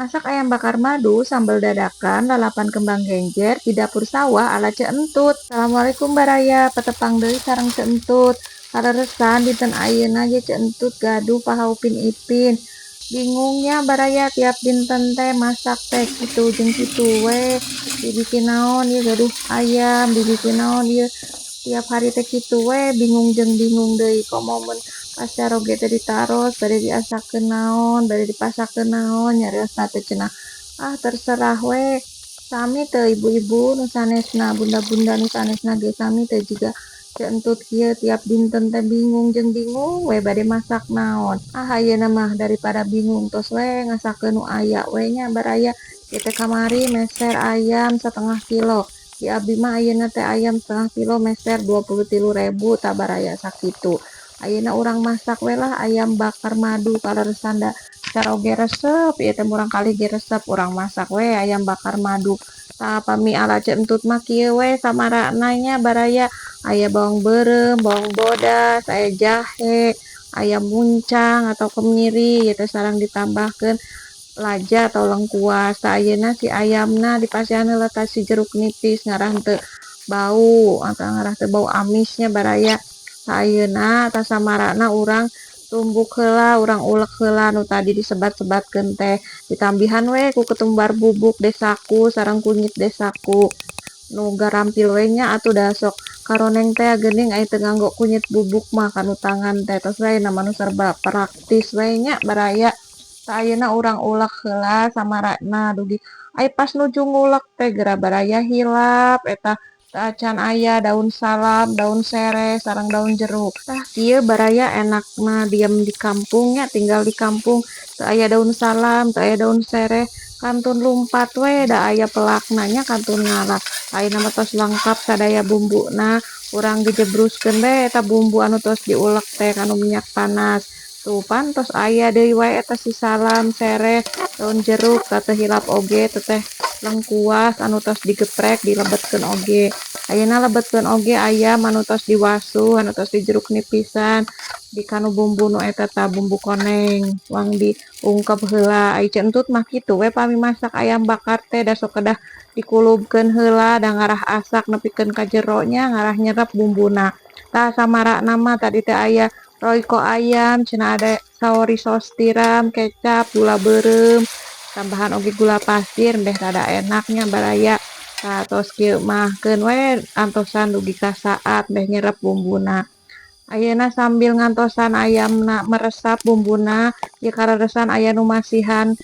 Masak ayam bakar madu, sambal dadakan, lalapan kembang genjer di dapur sawah ala Ceu Entut. Assalamualaikum, baraya, patepang deui sareng Ceu Entut. Kaleresan dinten ayeuna ge Ceu Entut gaduh paha Upin Ipin. Bingung nya, baraya, tiap dinten teh masak teh kitu jeung kitu we. Dibikin naon ieu? Gaduh ayam, dibikin naon ieu? Tiap hari teh kitu we, bingung jeung bingung deui. Komo mun pas caroge teh ditaros bade diasakeun naon, bade dipasakkeun naon, nyariosna teh cenah, "Ah, terserah we." Sami teu ibu-ibu nu sanesna, bunda-bunda nu sanesna ge sami teu jiga Ceu Entut kieu, tiap dinten teh bingung jeung bingung we bade masak naon? Ah, ayeuna mah daripada bingung, tos we ngasakeun nu aya we nya, baraya. Ieu teh kamari meser ayam setengah kilo. Di abdi mah ayeuna teh ayam setengah kilo meser 23.000 tah, baraya, sakitu. Ayeuna urang masak we lah ayam bakar madu. Kaleresan da caroge resep ieu teh, murangkalih ge resep, urang masak we ayam bakar madu. Tah, pami ala Ceu Entut mah kieu we samarana nya, baraya. Aya bawang beureum, bawang bodas, aya jahe, aya muncang atau kemiri ieu teh, sareng ditambahkeun laja atau lengkuas. Tah, ayeuna si ayamna dipasihan heula tah si jeruk nipis, ngarah henteu bau atau ngarah teu bau amis nya, baraya. Tah, ayeuna tah samarana urang tumbuk heula, urang ulek heula nu tadi disebat-sebatkeun teh. Ditambihan we ku ketumbar bubuk Desaku sareng kunyit Desaku nu garampil we nya atuh, da sok karoneng teh geuning ai teu nganggo kunyit bubuk mah kanu tangan teh. Tos we ayeuna mah nu serba praktis we nya, baraya. Tah, ayeuna urang ulek heula samarana dugi ai pas nuju ngulek teh geura, baraya, hilap eta teu acan aya daun salam, daun sereh, sareng daun jeruk. Tah, kieu, baraya, enakna diem di kampung nya, tinggal di kampung. Teu aya daun salam, teu aya daun sereh, kantun lumpat we da aya pelakna nya, kantun ngala. Ayeuna mah tos lengkap sadaya bumbuna, urang gejebruskeun we eta bumbu anu tos diulek teh kana minyak panas. Tuh pan tos aya deui wae eta si salam, sereh, daun jeruk, tah teu hilap oge teteh lengkuas anu tos digeprek dilebetkeun oge. Ayeuna lebetkeun oge ayam anu tos diwasuh, anu tos dijeruk nipisan di kanu bumbu nu eta tah, bumbu koneng, wang diungkep heula. Ai Ceu Entut mah kitu we pami masak ayam bakar teh, da sok kedah dikulubkeun heula, da ngarah asak nepikeun ka jero nya, ngarah nyerep bumbuna. Tah, samarana mah tadi teh aya Royco ayam cenah, ada saori sos tiram, kecap, gula beureum, tambahan oge gula pasir beh rada enak nya, baraya. Tah, tos kieu mah keun we antosan dugi ka saat beh nyerep bumbuna. Ayeuna sambil ngantosan ayamna meresap bumbuna, ieu kaleresan aya nu masihan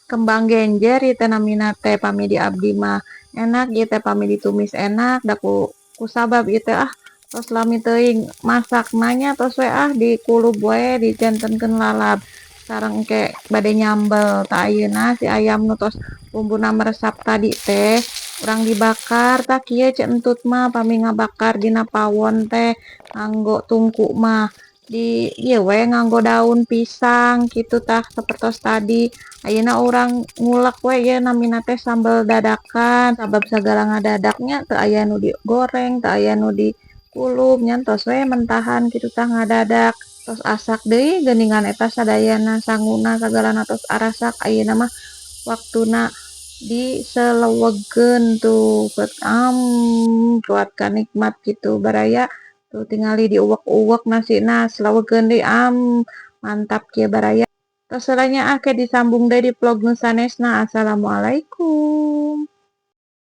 kembang genjer. Ieu teh namina teh pami di abdi mah enak ieu teh, pami ditumis enak, da ku kusabab ieu teh, ah, tos lami teuing masakna nya, tos we ah dikulub we, dijantenkeun lalap sareng engke bade nyambel. Tah, ayeuna si ayam nu tos bumbuna meresap tadi teh urang dibakar. Tah, kieu Ceu Entut mah pami ngabakar dina pawon teh, nganggo tungku mah di ieu we, nganggo daun pisang kitu. Tah, sapertos tadi, ayeuna urang ngulek we. Ieu namina teh sambal dadakan, sabab sagala ngadadak nya, teu aya nu digoreng, teu aya nu dikulub nya, tos we mentahan kitu. Tah, ngadadak tos asak deui geuningan eta sadayana, sanguna sagalana tos arasak. Ayeuna mah waktuna diselewegkeun tuh, kuat ka nikmat gitu, baraya. Tuh, tingali diuwek-uwek nasina, selewegeun deui, mantap kieu, baraya. Tos heula nya ah, ke disambung deui di vlog nu sanesna. Assalamualaikum.